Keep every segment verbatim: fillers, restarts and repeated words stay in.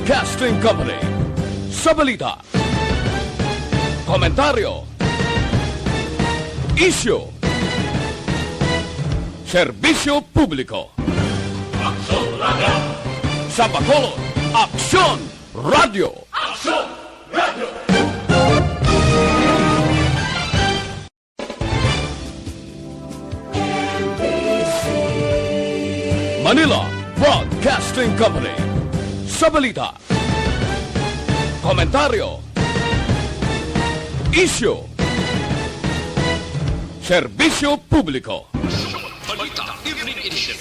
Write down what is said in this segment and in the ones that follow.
Broadcasting Company. Sa balita, komentaryo, isyu, serbisyo publiko. Aksyon Radio! Sa Bacolod, Aksyon Radio! Aksyon Radio! Manila Broadcasting Company. Sa balita, komentaryo, isyu, serbisyo publiko. Balita Evening Edition.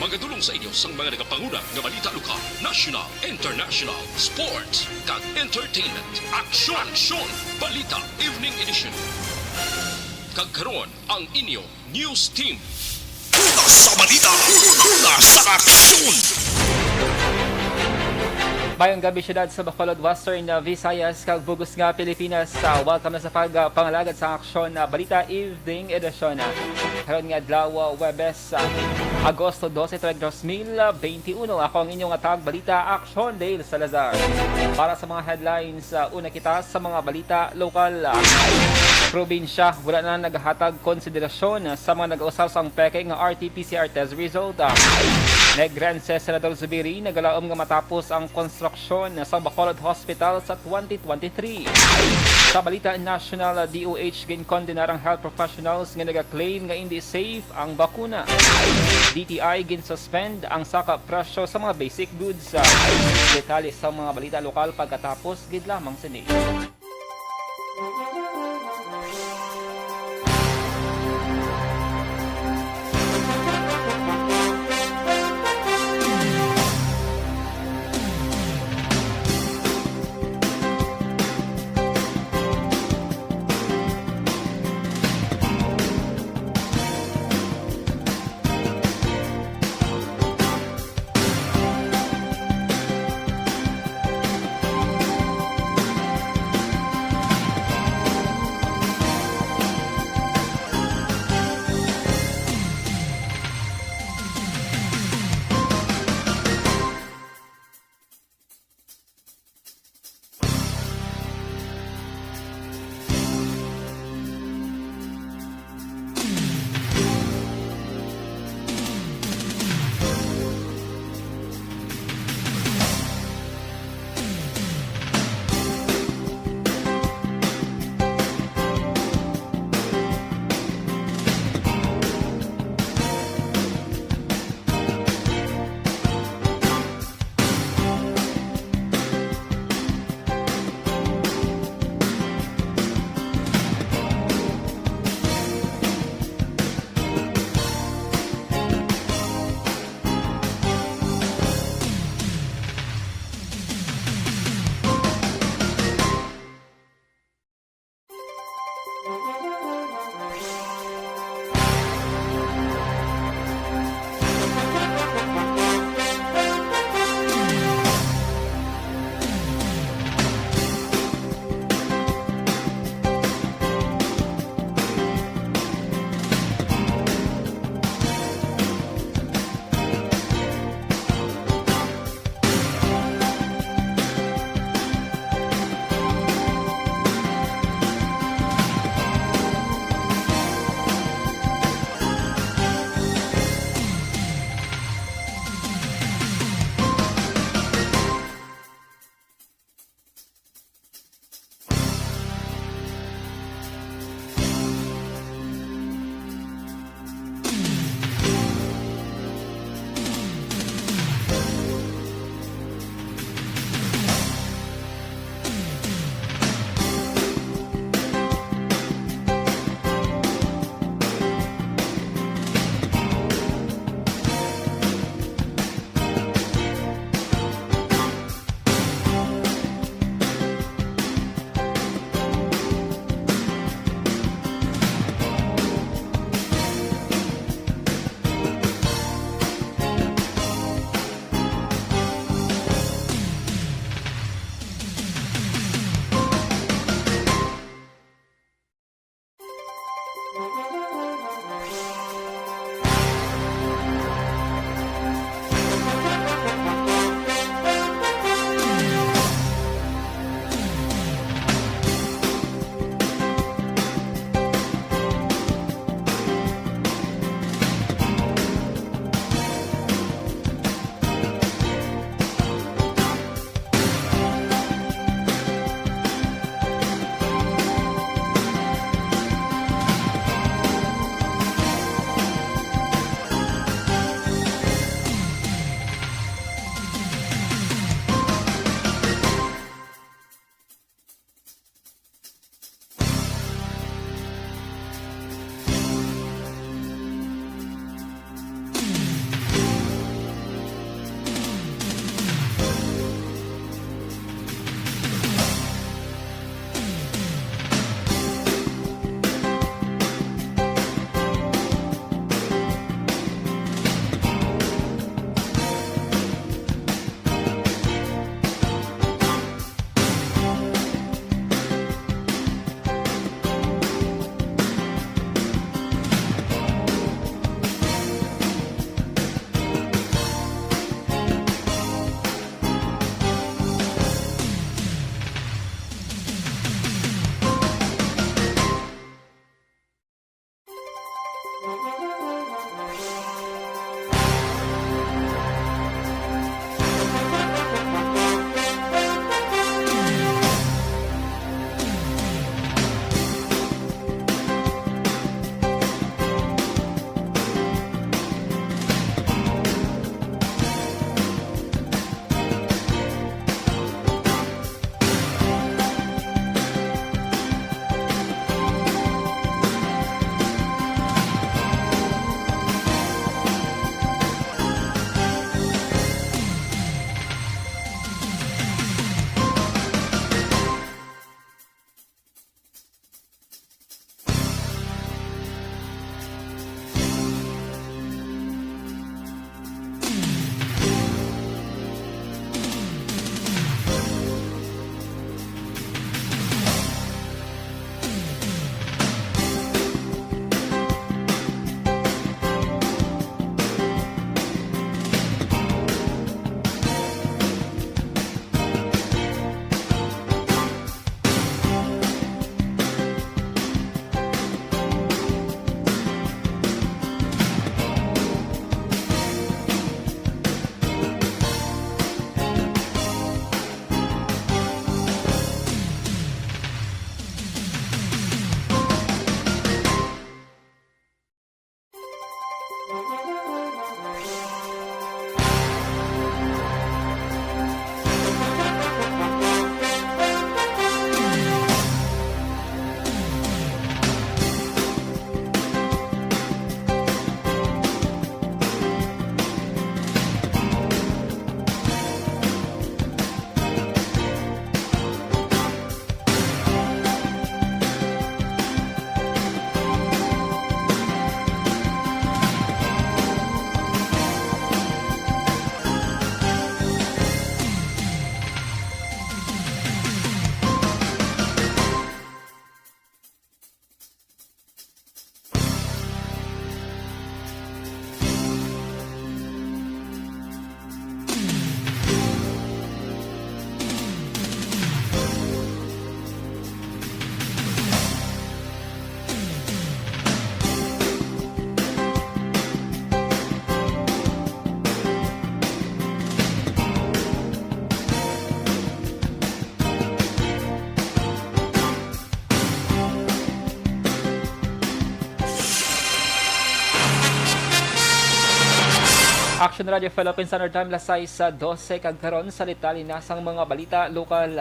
Magadulong sa inyo sang mga nagapanguna nga balita lokal, national, international, sports, kag entertainment. Aksyon! Aksyon! Balita Evening Edition. Kag karon, ang inyo news team. Una sa balita, una sa aksyon. Mayong gabi, siyudad sa Bacolod, Western, uh, Visayas, kag bug-os nga Pilipinas. Uh, welcome na sa pagpangalagad sa Aksyon, uh, Balita Evening Edition. Uh, karon nga adlaw, uh, Huwebes, uh, Agosto dose, tuig dos mil beintiuno. Ako ang inyong atag balita, Aksyon Dale Salazar. Para sa mga headlines, uh, una kita sa mga balita lokal. Uh, probinsya, wala na naghatag konsiderasyon sa mga nag-usar sang peke nga R T P C R test result. Negrense, Senador Zubiri nagalaom nga matapos ang konstruksyon sa Bacolod Hospital sa twenty twenty-three. Sa balita nasyonal, D O H ginkondenar ang health professionals nga nagaklaim nga indi safe ang bakuna. D T I ginsuspend ang saka presyo sa mga basic goods. Detalye sa mga balita lokal pagkatapos gid lamang sini. Sa Radyo Philippine Standard Time, las sais sa dose, kag karon sa detalye na sang mga balita lokal.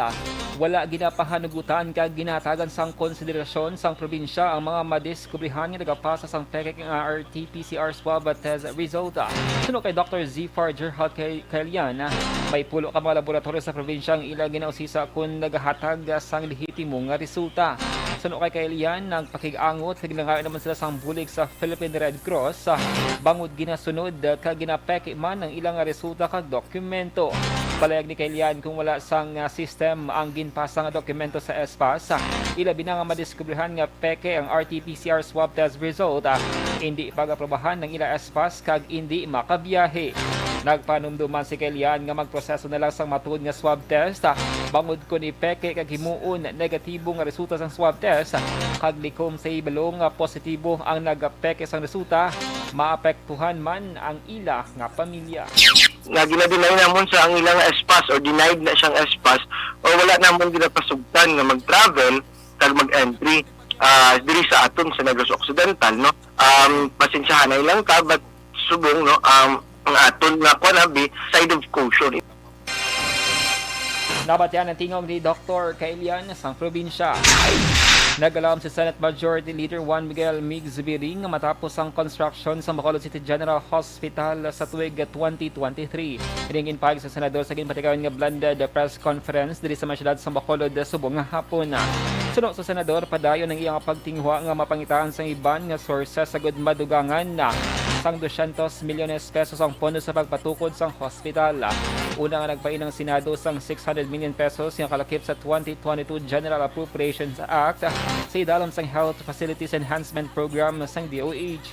Wala ginapahanugutan kag ginatagan sang konsiderasyon sang probinsya ang mga madiskubrihan nga nagapasa sang peke nga R T P C R swab test result. Suno kay Doktor Zifar Gerhard Kay-, Kailian, may pulo ka mga laboratoryo sa probinsya ang ila ginausisa kon nagahatag sang lehitimo nga resulta. Suno kay Kailian, nagpakig-angot kag nangayo naman sila sang bulig sa Philippine Red Cross, ah, bangod ginasunod, ah, kag ginapeke man ang ilang resulta kag dokumento. Palayag ni Kailian, kung wala sang, ah, system ang ginpasa nga dokumento sa S PAS, ah, ilabi na nga madiskubrihan nga peke ang R T P C R swab test result, ah, indi pag-aprobahan ang ila S PAS kag indi makabiyahe. Nagpanumdum man si Kailian nga magproseso na lang sang matuod nga swab test, ah, bangod kon ipeke kag himuon negatibo nga resulta sang swab test, ah, kag likom sa hibalo nga positibo ang nagapeke sang resulta, maapektuhan man ang ila nga pamilya. Nga gina-deny namon sa ang ilang S PAS or denied na siyang S PAS or wala namon ginapasugtan nga mag-travel kag mag-entry, ah, diri sa aton sa Negros Occidental, no? Um, pasensyahanay lang ta, but subong, no, um, ang aton nga kuan abi, side of caution. Nabatian ang tingog ni Doktor Kailian sang probinsya. Nag-alam si Senate Majority Leader Juan Miguel Mig Zubiri nga matapos ang construction sa Bacolod City General Hospital sa tuig twenty twenty-three. Ini ang ginpahayag sa senador sa ginpatigayon nga blended press conference diri sa may siyudad sa Bacolod subong nga hapon. Suno sa senador, padayon ang iyang pagtinguha nga mapangitaan sang iban nga sources agud madugangan na sang dosyentos milyones pesos ang pondo sa pagpatukod sang hospital. Una nga nagpain ang Senado sang six hundred million pesos nga kalakip sa twenty twenty-two General Appropriations Act sa idalom sang Health Facilities Enhancement Program sang D O H.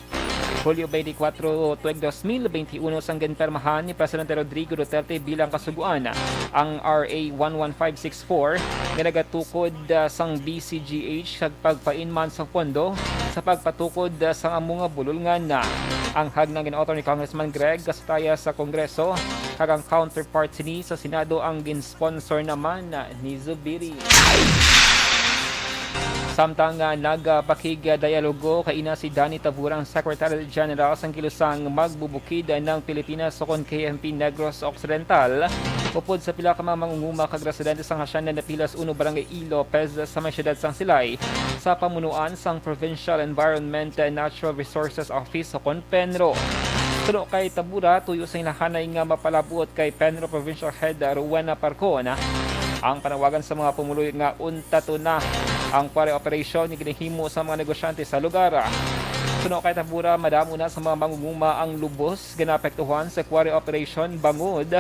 Hulyo twenty-four, tuig dos mil twenty-one, sang ginpirmahan ni Presidente Rodrigo Duterte bilang kasugoan ang R A one one five six four nga nagatukod, ah, sang D C G H sa pagpainman sang pondo sa pagpatukod, ah, sang amo nga bulolngan. Ang hagnang gin-author ni Congressman Greg Casataya sa Kongreso, kag ang counterpart sini sa Senado ang gin-sponsor naman, ah, ni Zubiri. Samtang, ah, nagapakigdialogo kaina si Danny Tavura, ang Secretary General sang Kilusang Magbubukid ng Pilipinas, ukon K M P Negros Occidental, upod sa pila ka mga mangunguma kag residente sang Hacienda Napilas Uno, Barangay E. Lopez, sa may siyudad sang Silay, sa pamunuan sang Provincial Environment and Natural Resources Office, ukon PENRO. Suno kay Tavura, tuyo sa hinahanay nga mapalabot kay PENRO Provincial Head Rowena Parcon ang panawagan sa mga pumuluyo nga untaton na ang quarry operation nga ginahimo sa mga negosyante sa lugar. Suno kay Tavura, madamo na sa mga mangunguma ang lubos nga naapektuhan sa quarry operation bangod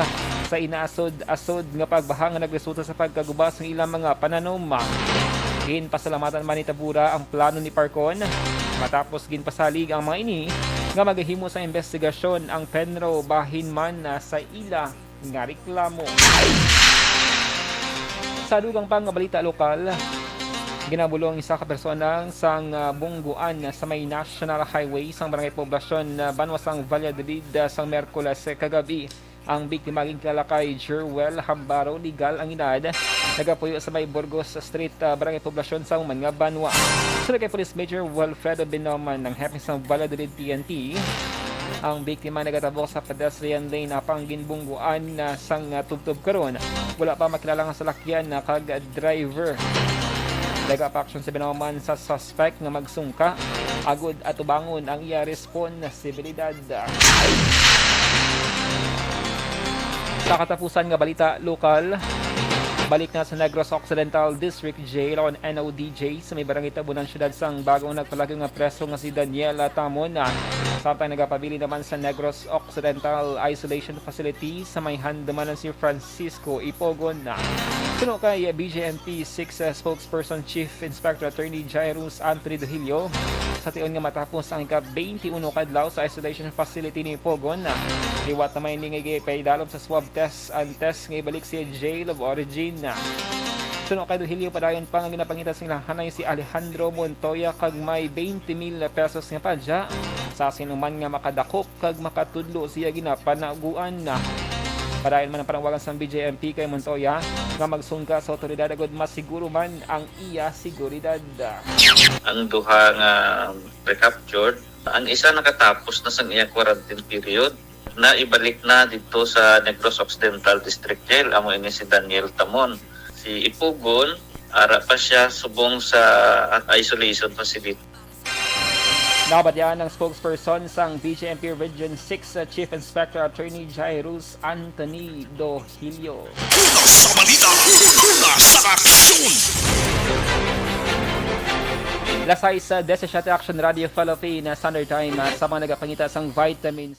sa inaasod-asod nga pagbaha nga nagresulta sa pagkaguba sang ilang mga pananom. Ginpasalamatan man ni Tavura ang plano ni Parcon, matapos ginpasalig ang mga ini nga magahimo sa investigasyon ang PENRO bahin man, ah, sa ila nga reklamo. Sa dugang pa nga balita lokal, ginabulong isa ka persona sang, ah, bungguan sa may National Highway sang Barangay Poblacion, ah, banwa sang Valladolid, ah, sang Miyerkules kagabi. Ang biktima ginkilala kay Jerwel Hambaro, legal ang edad, nagapuyo sa may Burgos Street, ah, Barangay Poblacion sa Human nga Banwa. Suno kay Police Major Wilfredo Binoman, ang hepe sang Valladolid P N P, ang biktima nagatabok sa pedestrian lane apang ginbungguan na sang, ah, tubtob karon. Wala pa makilala nga salakyan na kag driver. Nagapaaksyon si Binoman sa suspect nga magsungka agud atubangon ang iya responsibilidad. Sa katapusan nga balita lokal, balik na sa Negros Occidental District Jail o N O D J sa may Barangay Tabunan, siyudad sang bagong nagpalagyo nga preso nga si Daniela Tamon, samtang nagapabilin naman sa Negros Occidental Isolation Facility sa may Handumanan si Francisco Ipogon. Suno kay B J M P six spokesperson Chief Inspector Attorney Jairus Anthony Dohilio, sa tion nga matapos ang ika-twenty-one ka adlaw sa isolation facility ni Ipogon, liwat naman ini nga ipaidalom sa swab test ang test nga ibalik sa jail of origin. Suno kay Dohilio, padayon pa nga ginapangita sa ila hanay si Alejandro Montoya kag may twenty mil pesos nga padya sa sinuman nga makadakop kag makatudlo siya ginapanaguan. Padayon man ang panawagan sang B J M P kay Montoya nga magsungka sa awtoridad agud mas siguro man ang iya seguridad. Ang duha nga recaptured, ang isa nakatapos na sang iya quarantine period. Naibalik na didto sa Negros Occidental District Jail, amo ini si Daniel Tamon. Si Ipugon, ara pa siya subong sa isolation facility. Nabatian ang spokesperson sang B J M P Region six, uh, Chief Inspector Attorney Jairus Anthony Dohilio. Una sa balita, una sa aksyon. Lasay sa Desisete Action Radio Philippines Standard Time, uh, sa mga nagapangita sang vitamins.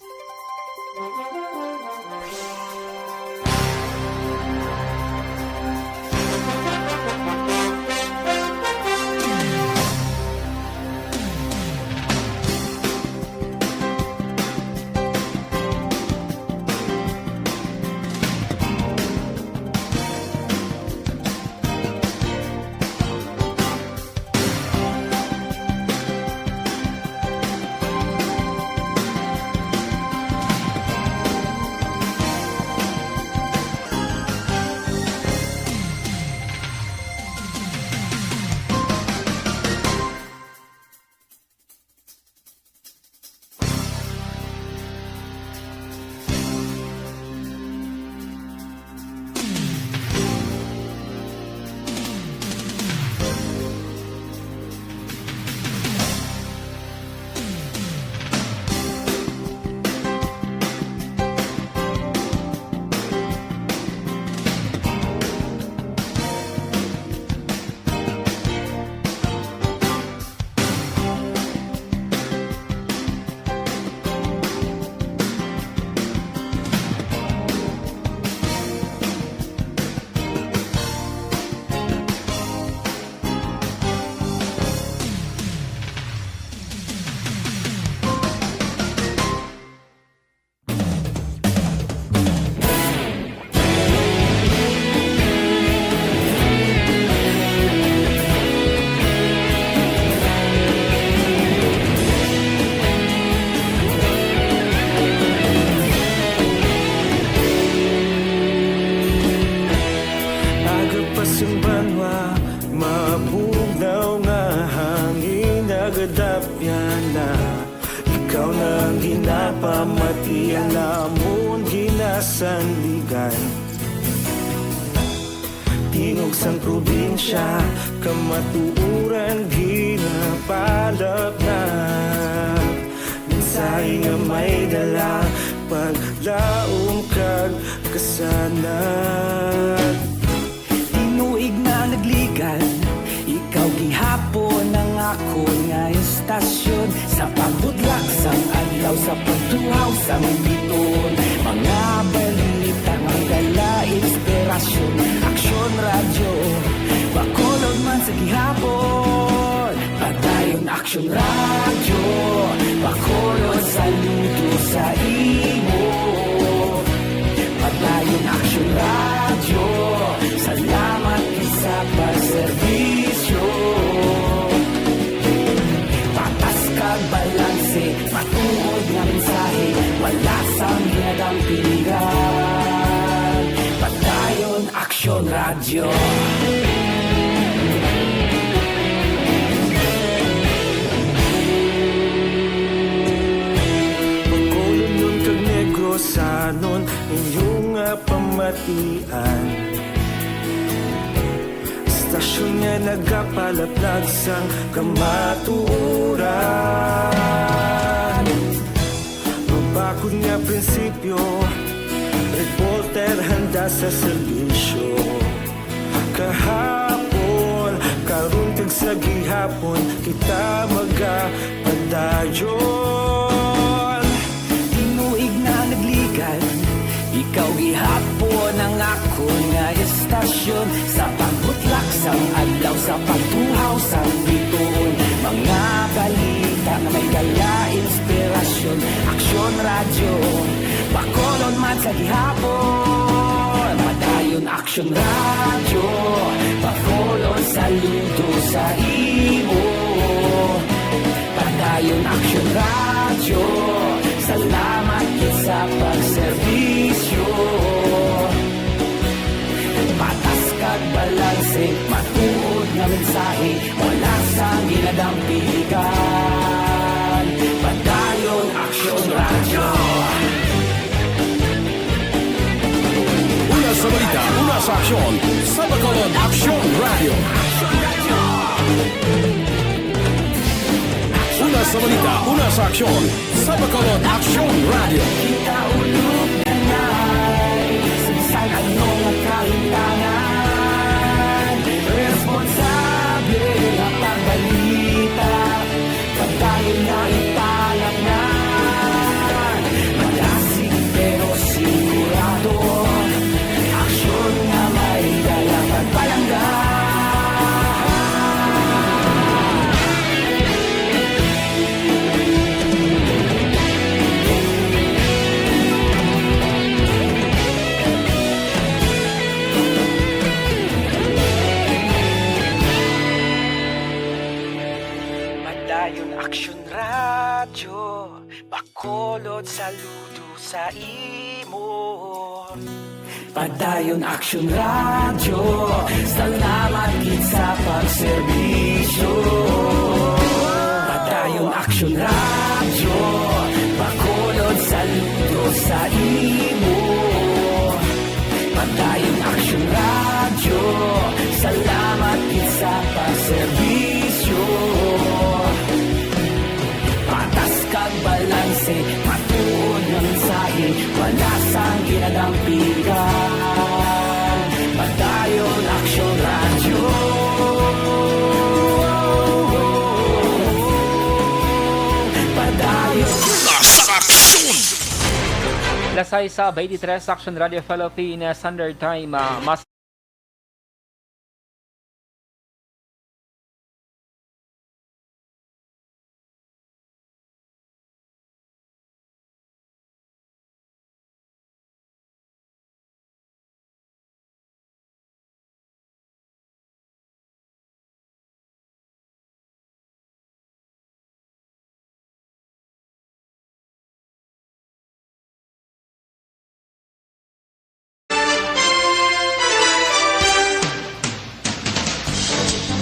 Aga pa sang banwa, mabugnaw nga hangin nagadapyan na. Ikaw na ang ginapamati, ang amon ginasandigan. Tingog sang probinsya, kamatuoran ginapalapnap. Mensahe nga may dala, paglaom kag kasanag. Tinuig na nagligan, ikaw gihapon ang akon nga istasyon. Sa pagbutlak sang adlaw, sa pagtuhaw sang biton, mga balita nga dala inspirasyon. Aksyon Radyo, Bacolod man sa gihapon. Padayon Aksyon Radyo, Bacolod, saludo sa imo. Padayon Aksyon Radyo, salamat gid sa pagserbisyo. Patas kag balanse, matuod nga mensahe, wala sang ginadampigan. Padayon Aksyon Radyo. Bacolodnon kag Negrosanon, inyo nga pamatian. Istasyon nga nagapalaplag sang kamatuoran. Mabakod nga prinsipyo, reporter handa sa serbisyo. Kahapon, karon kag sa gihapon, kita magapadayon. Tinuig na nagligan, ikaw gihapon ang akon nga istasyon. Sa pagbutlak sang adlaw, sa pagtuhaw sang bituon, mga balita nga may dala inspirasyon. Aksyon Radyo, Bacolod man sa gihapon. Padayon Aksyon Radyo, Bacolod, saludo sa imo. Padayon Aksyon Radyo, salamat gid sa pagserbisyo. Patas kag balanse, matuod nga mensahe, wala sang ginadampigan. Padayon Aksyon Radyo. Sa aksyon, sa Bacolod Aksyon Radio. Una sa balita, una sa aksyon, sa Bacolod Aksyon Radio. Kita ulog na nai, sa bisan ano nga kahitangan, responsable nga pagbalita. Padayon na ipalangnan. Madasig pero sigurado. Aksyon nga may dala pagpalangga. Padayon Aksyon Radyo, Bacolod, saludo sa imo. Padayon Aksyon Radyo, salamat gid sa pagserbisyo. Padayon Aksyon Radyo, Bacolod, saludo sa imo. Padayon Aksyon Radyo, salamat gid sa pagserbisyo. Patas kag balanse, matuod nga mensahe, wala sang ginadampigan. Padayon Aksyon Radyo. Padayon. Una sa aksyon. Las sais sa twenty-three, Aksyon Radio Philippines Standard Time. Ah, mas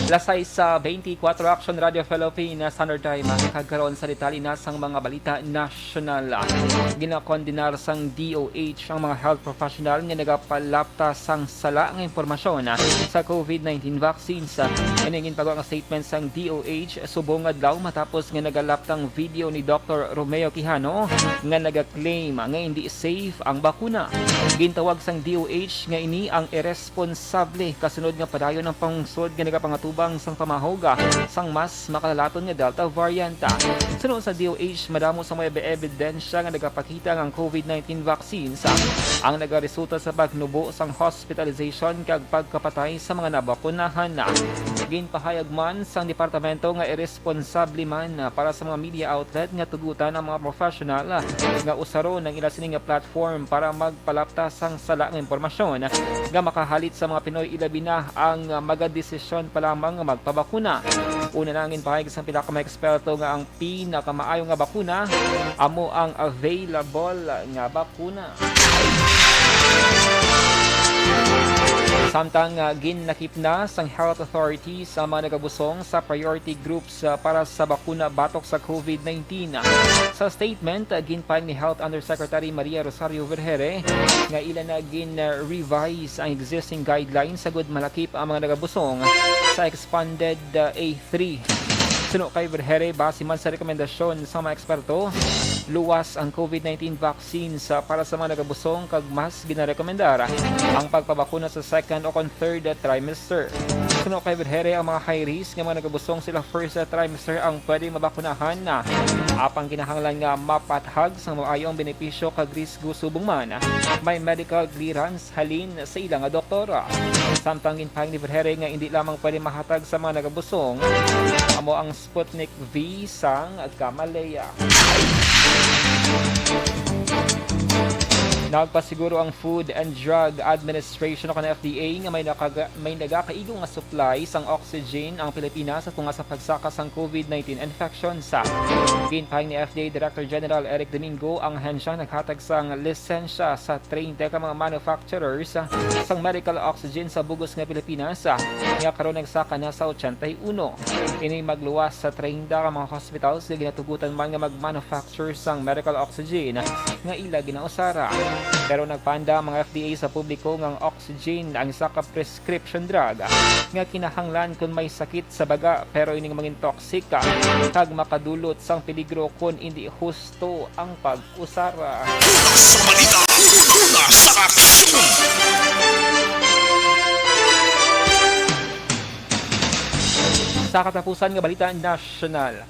Las sais sa twenty-four, Aksyon Radio Philippines Standard Time. Kag karon sa detalye na sang mga balita nasyonal. Ginakondenar sang D O H ang mga health professional nga nagapalapta sang sala nga impormasyon sa COVID nineteen vaccines. Ini ginpagawa nga statement sang D O H subong adlaw matapos nga nagalaptang video ni Doktor Romeo Quijano nga nagaklaim nga indi safe ang bakuna. Gintawag sang D O H nga ini ang irresponsable kasunod nga padayon ang pangungsod nga nagapangatubang sang pamahog sang mas makalalaton nga Delta variant. Suno sa D O H, madamo sa mga ebi-, ebidensya nga nagapakita nga ang COVID nineteen vaccines ang nagaresulta sa pagnubo sang hospitalization kag pagkapatay sa mga nabakunahan. Ginpahayag man sang departamento nga irresponsable man para sa mga media outlet nga tugutan ang mga professional nga usaron ang ila sini nga platform para magpalapta sang sala nga impormasyon nga makahalit sa mga Pinoy, ilabi na ang magadesisyon pa lamang nga magpabakuna. Una na ang ginpahayag sang pila ka mga eksperto nga ang pinakamaayo nga bakuna amo ang available nga bakuna. Samtang, ah, ginlakip na sang health authorities ang mga nagabusong sa priority groups, ah, para sa bakuna batok sa COVID nineteen. Sa statement, ah, ginpahayag ni Health Undersecretary Maria Rosario Vergeire nga ila na gin-revise ang existing guidelines agud malakip ang mga nagabusong sa expanded, ah, A three. Suno kay Vergeire, base man sa rekomendasyon sa mga eksperto, luwas ang COVID nineteen vaccines, ah, para sa mga nagabusong kag mas ginarekomendar ang pagpabakuna sa second o kon third trimester. Suno kay Vergeire, ang mga high risk nga mga nagabusong sila first trimester ang pwede mabakunahan na. Apang kinahanglan nga mapathag sang maayo ang benepisyo kag risgo subong man may medical clearance halin sa ila nga doktora. Samtang ginpahayag ni Vergeire nga indi lamang pwede mahatag sa mga nagabusong amo ang Sputnik V sang Gamaleya. Nagpasiguro ang Food and Drug Administration o kon F D A nga may nakaga-, may nagakaigo nga supply sang oxygen ang Pilipinas sa tunga sa pagsaka sang COVID nineteen infections. Ginpahayag ni F D A Director General Eric Domingo ang ahensya naghatag sang lisensya sa treinta ka mga manufacturers sang medical oxygen sa bug-os nga Pilipinas, nga karon nagsaka na sa ochenta y uno. Ini magluwas sa treinta ka mga hospitals nga ginatugutan man nga mag-manufacture sang medical oxygen nga ila ginausara. Pero nagpaandam ang F D A sa publiko nga ang oxygen ang isa ka prescription drug nga kinahanglan kon may sakit sa baga, pero ining mangin toxic kag makadulot sang peligro kon indi husto ang pag-usar. Una sa balita, una sa aksyon. Sa katapusan nga balita nasyonal,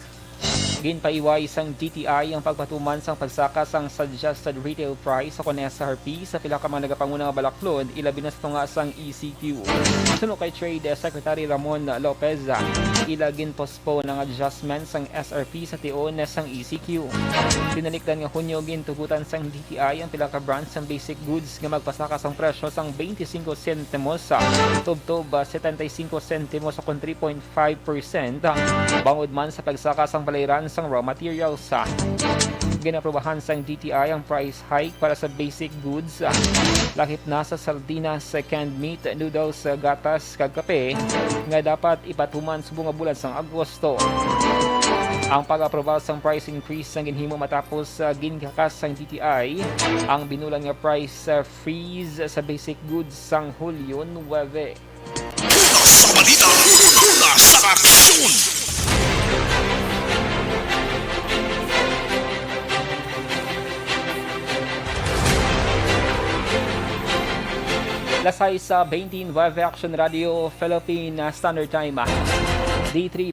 ginpaiway sang D T I ang pagpatuman sang pagsaka sang suggested retail price o kon S R P sa pila ka mga nagapanguna nga balaklod, ilabi na sa tunga sang E C Q. Suno kay Trade Secretary Ramon Lopez, ila ginpostpone ang adjustment sang S R P sa tion sang E C Q. Tinalikdan nga Hunyo, gintugutan sang D T I ang pila ka brands sang basic goods nga magpasaka sang presyo sang twenty-cinco sentimos sa tubtob, ah, setenta y cinco sentimos o kon three point five percent, bangod man sa pagsaka sang balayran sang raw materials. Ginaprobahan sang D T I ang price hike para sa basic goods, ah, lakip na sa sardinas, canned meat, noodles, gatas, kag kape, nga dapat ipatuman subong nga bulan sang Agosto. Ang pag-aprobar sang price increase ang ginhimo matapos, ah, ginkakas sang D T I ang binulan nga price, ah, freeze sa basic goods sang Hulyo nuebe. Una sa balita, una sa aksyon. Las sais sa twenty-nine, Action Radio Philippine Standard Time, D three.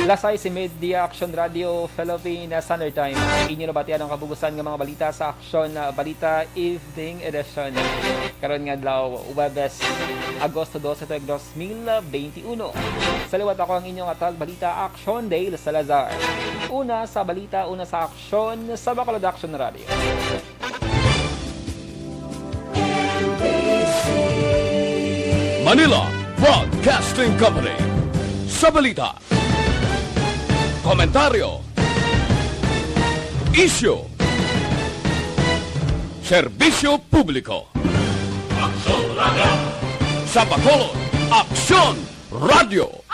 Las sais y media, Action Radio Philippine Standard Time. Inyo nabatian ang kabugusan nga mga balita sa Action, ah, Balita Evening Edition. Karon nga adlaw, Huwebes, Agosto dose, tuig dos mil benti uno. Sa liwat, ako ang inyong hatag balita, Action Dale Salazar. Una sa balita, una sa aksyon sa Bacolod Action Radio. Manila Broadcasting Company. Sa balita, komentaryo, isyu, serbisyo publiko. Aksyon Radio. Sa Bacolod, Aksyon Radio.